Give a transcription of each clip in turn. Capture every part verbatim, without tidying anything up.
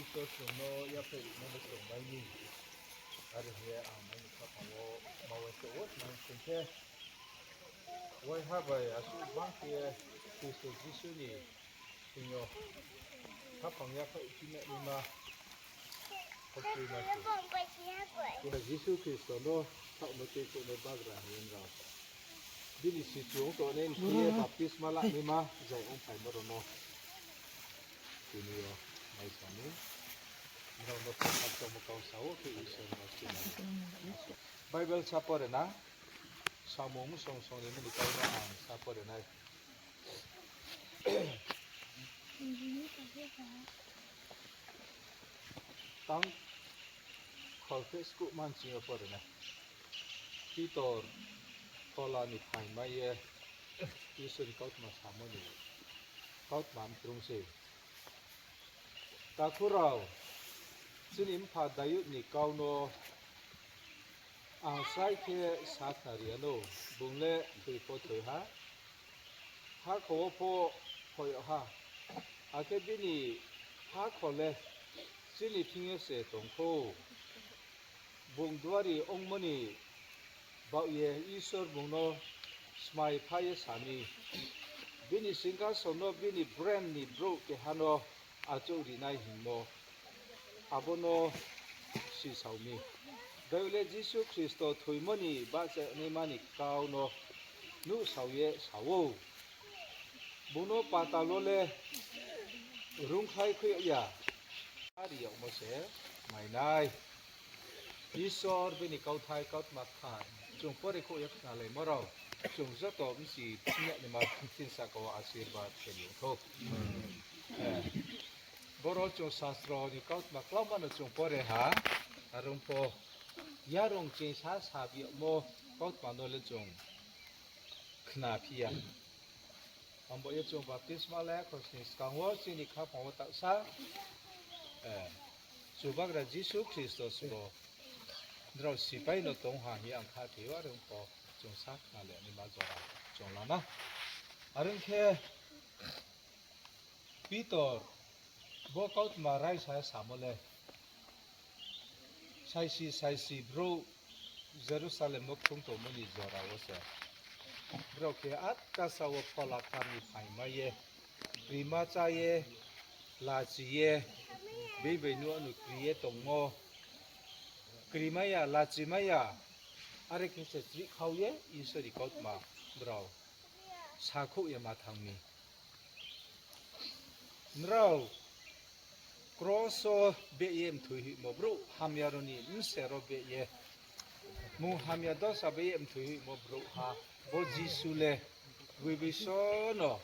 Kchusoyang no yaphaih rimo no chung mai ni. Are hing ye ang aini khaphang wo ma uaingsouh wo nang sing khe, waiha bai asuh bang khe Khristo Jisu ni thing yo khaphang yaphaih phi nai naima, Jisu Khristo no saoh no tuikhouh nai bagra hing ye nrao bini sichu ong tongnai ni khe ye baptisma la naima zai ongphaimo rao no tini yo mai sa ni. Nrao no khakchangmo kau sa ou, khe Isor no sinai. Bible sa pore na, Samung song song ni mani kau no ang sa pore nai. Tang kholpheh skuh manching yo pore nai. Pitor phola ni phaingmai ye Isor ni kautma samo ni kautma mtrung se. Takhu rao, chini mpha Dayud ni kau no ang srai khe sakhnari ya nou, bung le thoi pho thoi ha, hakhor wo pho phai yag ha, akhe bini hakhor le chini thing yo se tong khou. Bung duari ongmo ni baoh ye Isor bung no smai pha ye sa mi, bini singkason no bini brem ni brouh keha no achouh ri nai hingmo, abo no sisao mi. Bible le Jisu Khristo thoimo ni bahchanaima ni kau no nuhsao ye sa ou. Bung no patal wo le rungkhlai khui yag ya, a ri yagmo se mai nai. Isor bini kauthai kautma kthar chung pore khouh ye khnalaimo rao, chung joto bchi phiyag naima chini sahka wo asirbad khe ni ong thou. Boro chung sastro ni kautma klauma no chung pore ha, are ong pho yarung chingsa sabi yagmo kautma no le chung khna phi ya. Abo ye chung baptisma la ya khosning skang wo chini khaphang wo taohsa, Chubagra Jisu Khristo sbo nrao sipai no tong ha hing ye ang khathoi ou, are ong pho chung sa khnalainaima jora chung la na. Are ong khe Pitor bo kautma raisa samo le, saisi saisi brouh Jerusalem wo kthung tongmo ni jora wo se, brao khe atkasa wo phola kthar ni phaingmai ye, krima chá ye, lachi ye, bini bai nuh no kri ye tongmo, krimai ya, lachimai ya, are khe se chrihkhau ye Isor ni kautma brao sakhouh ye ma thanng mi. Nrao kros wo beh ye mthoi hoihmo brouh, hamya rao ni bser wo beh ye, mung hamya dosa beh ye mthoi hoihmo brouhha, bo Jisu le gboigboi so no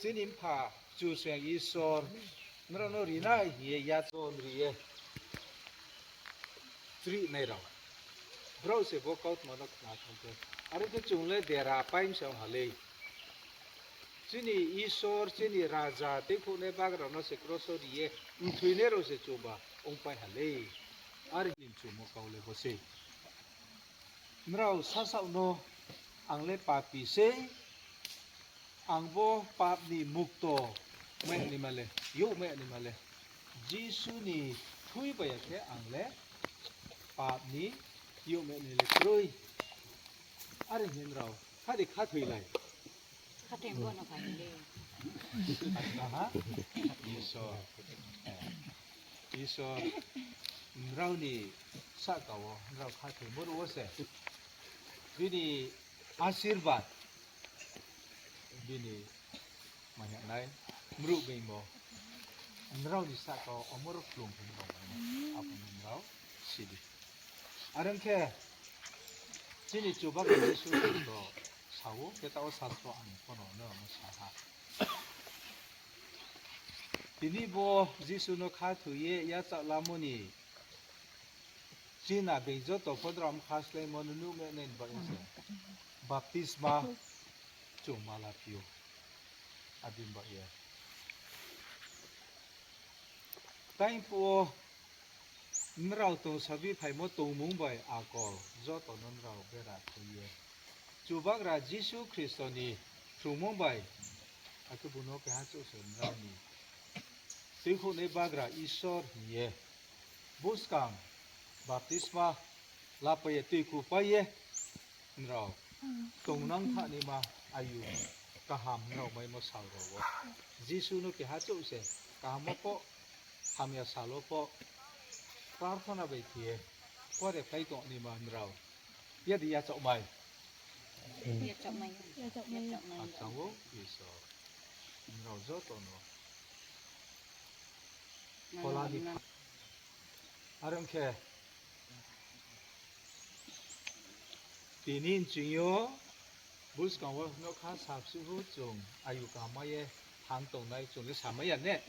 chini mpha Kchusoyang Isor nrao no ri nai hing ye yachaoh ri ye chrihnai rao, brao se bo kautma no khna thanng khe, are khe chung le dera pai mse ong ha lei. Chini Isor, chini Raja, tuikhouhnai bagra no se kros wo ri ye mthoinai rao se chungba ongpai ha lei. Are ni mchumo kau le bo sei. Nrao sasaoh no, ang le papi sei, ang bo pap ni mukto mai naima le, youhmai naima le, Jisu ni thui bai ya khe ang le pap ni youhmai nai le kroi. Are hing ye nrao khadi khathoilai. Khathoimo no phai le. Aha, Isor. Isor, nrao ni sahka wo nrao khathoimo ruh wo se bini asirbad, bini maihnai mruh beingmo nrao ni sahka wo omoro kplung khe nrao mai nai, abo no nrao si di. Are ong khe, chini Chubagra Jisu Khristo sa ou, khe taoh wo sastro ang pho no nrao no sa ha. Tini bo Jisu no khathoi ye yachaoh lamo ni china being joto pho nrao mkha sláimo no nuhmai nai ni baoh ye se baptisma chung ma la phi ou. Abo ni baoh ye tei phuh wo nrao tongsabi phaimo tongmung bai akol joto no nrao bera khui ye, Chubagra Jisu Khristo ni phrungmung bai, akhe bung no keha chouh se nrao ni Tuikhouhnai bagra Isor hing ye, buskang baptisma lapai ye tuikupai ye, nrao tongnang thanaima ayu kaham nrao maimo sal rao wo, Jisu no keha chouh se, kaham wo pho, hamya sal wo pho, prarthana bai khe ye, pore khlai tongnaima nrao, ya di yachaohmai. Yachaohmai. Yachaohmai. Khakchang ou Isor, nrao joto no. Phola ni. Are ong khe, tini nching yo, buskang wo nokha sapsuhu chung ayu kaham ye thang tongnai chung le samai ya ne.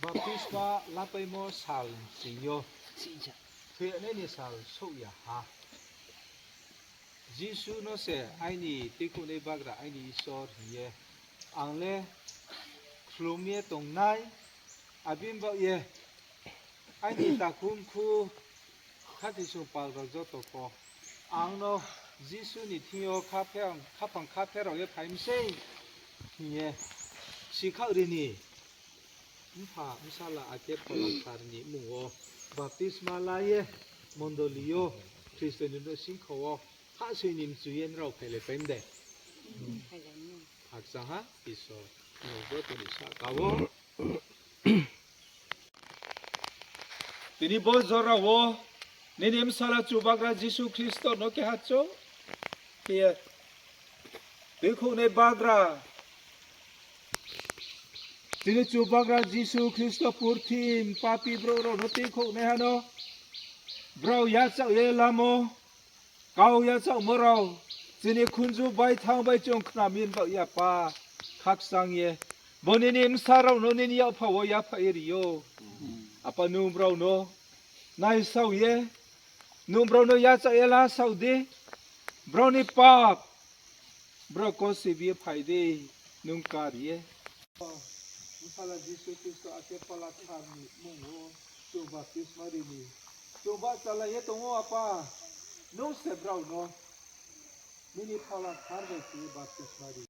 Baptisma lapaimo sal nching yo, thoinai ni sal souh ya ha. Jisu no se aini tuikhouhnai bagra aini Isor hing ye, ang le khlum ye tongnai, abo ni baoh ye aini takhu mkhu, khathoisong pal rao joto pho ang no Jisu ni thing yo khaphang, khaphang kha pherao ye phai mi sei hing ye sikhaoh ri ni. Mpha, Bsala akhe Phola Kthar ni mmung wo baptisma la ye mondoli yo Khristo ni nouhsingkho wo hahsoing ni mchu ye nrao phailaipai mi de? Khakchang ha Isor, nrao joto ni sahka wo. Tini bo jora wo nini Bsala Chubagra Jisu Khristo no keha chouh khe ye tuikhouhnai bagra, tini Chubagra Jisu Khristo purthim papi brouh rao no tuikhouhnaiha no, brao yachaoh ye lamo, kau yachaohmo rao, chini khunju baithang bai chung khna mi baoh ya pa, khakchang ye, bo nini bsa rao no nini yakpha wo yaphaih ye ri ou. Apa, nung brao no naisao ye, nung brao no yachaoh ye lasao di, brao ni pap brao kosibi ye phai di, nung kar ye. Bsala Jisu Khristo akhe Phola Kthar ni mmung wo chung baptisma ri ni. Chung bahchalai ye tong ou apa, nung se brao no nini Phola Kthar bai khe ye baptisma ri.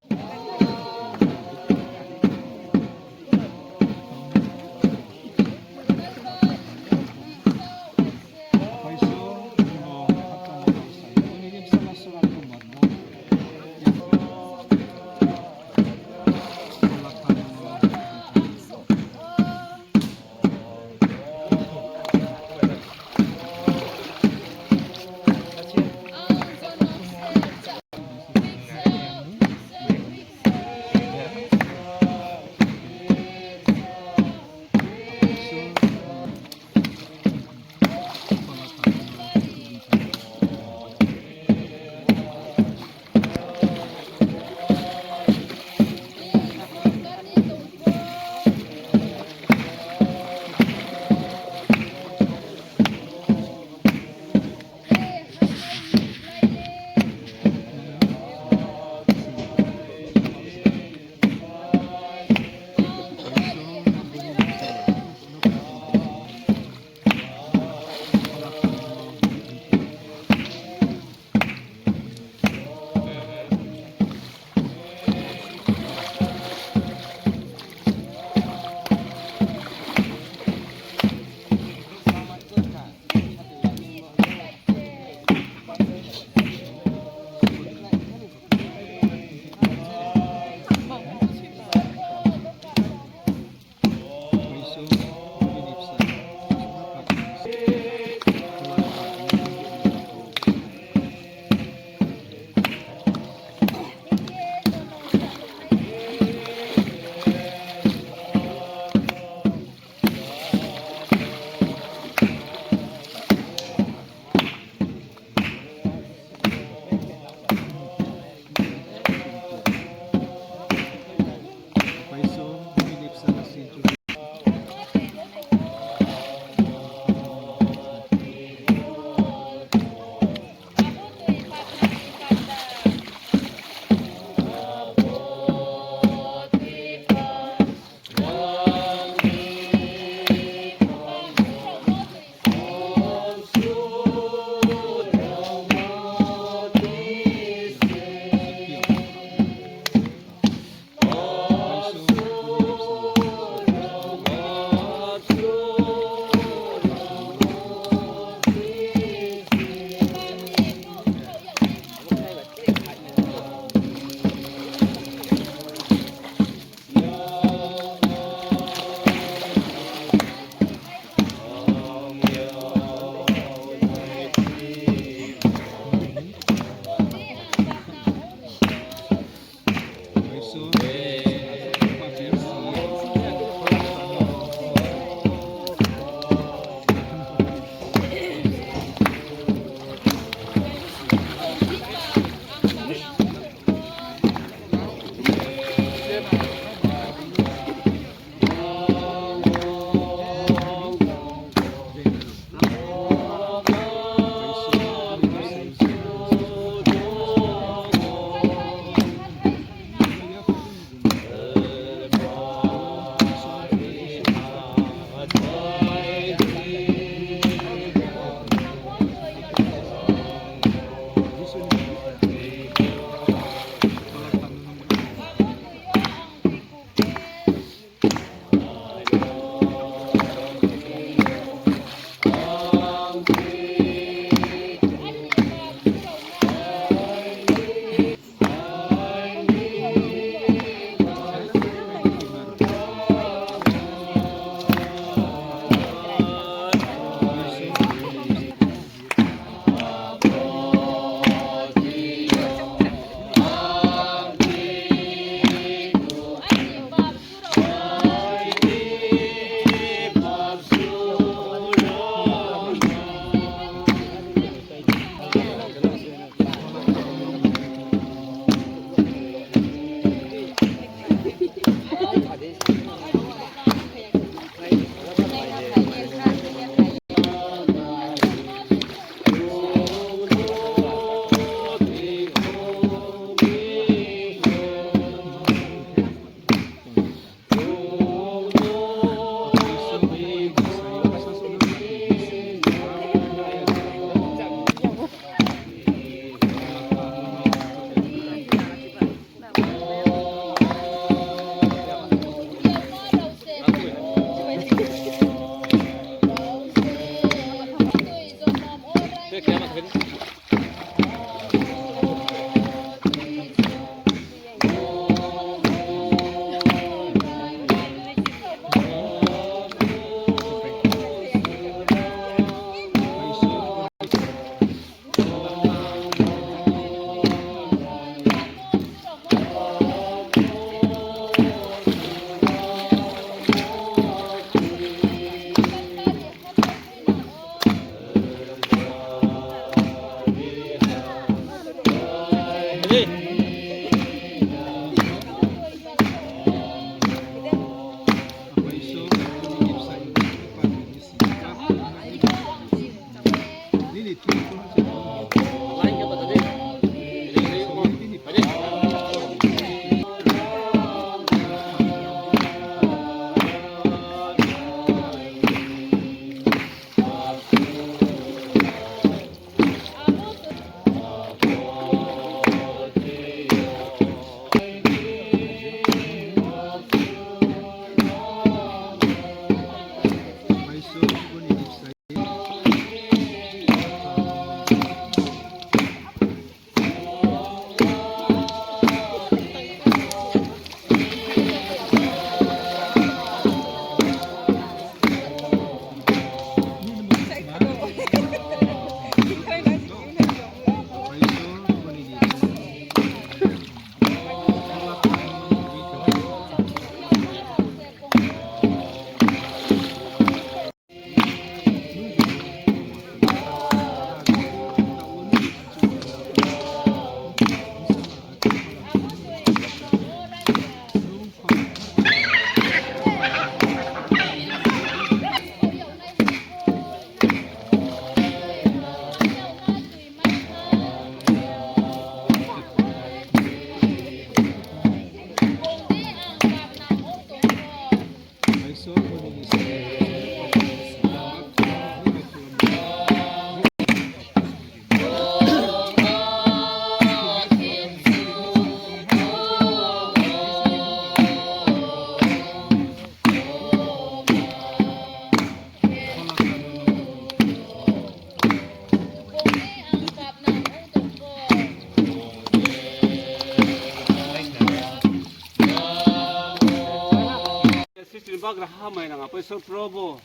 Sisri ni bagra hamai nang Apo Isor Probu.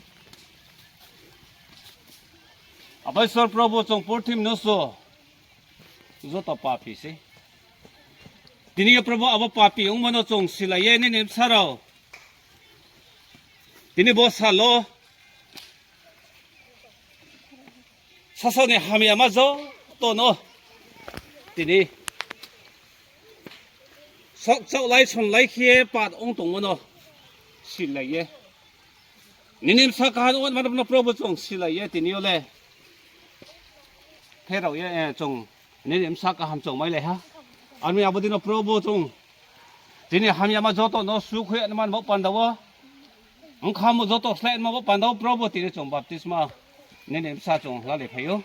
Apo Isor Probu, chung purthimbi no so joto papi se. Tini yo Probu abo papi ongmo no chung silai ye nini bsa rao. Tini bo sal wo sasaoh ni hamyama joto no tini saohkchaohlai sonlai khe ye pap ong tongmo no silai ye, nini bsa kaham ongmo no Probu chung silai ye tini yo le pherao ye, eh, chung nini bsa kaham chung mailai ha. Ar mi abo dei no Probu chung tini hamyama joto no sukhui ye nman bo panda wo, ongkhamo joto slái nma bo panda wo Probu tini chung baptisma nini bsa chung lalaiphai ou.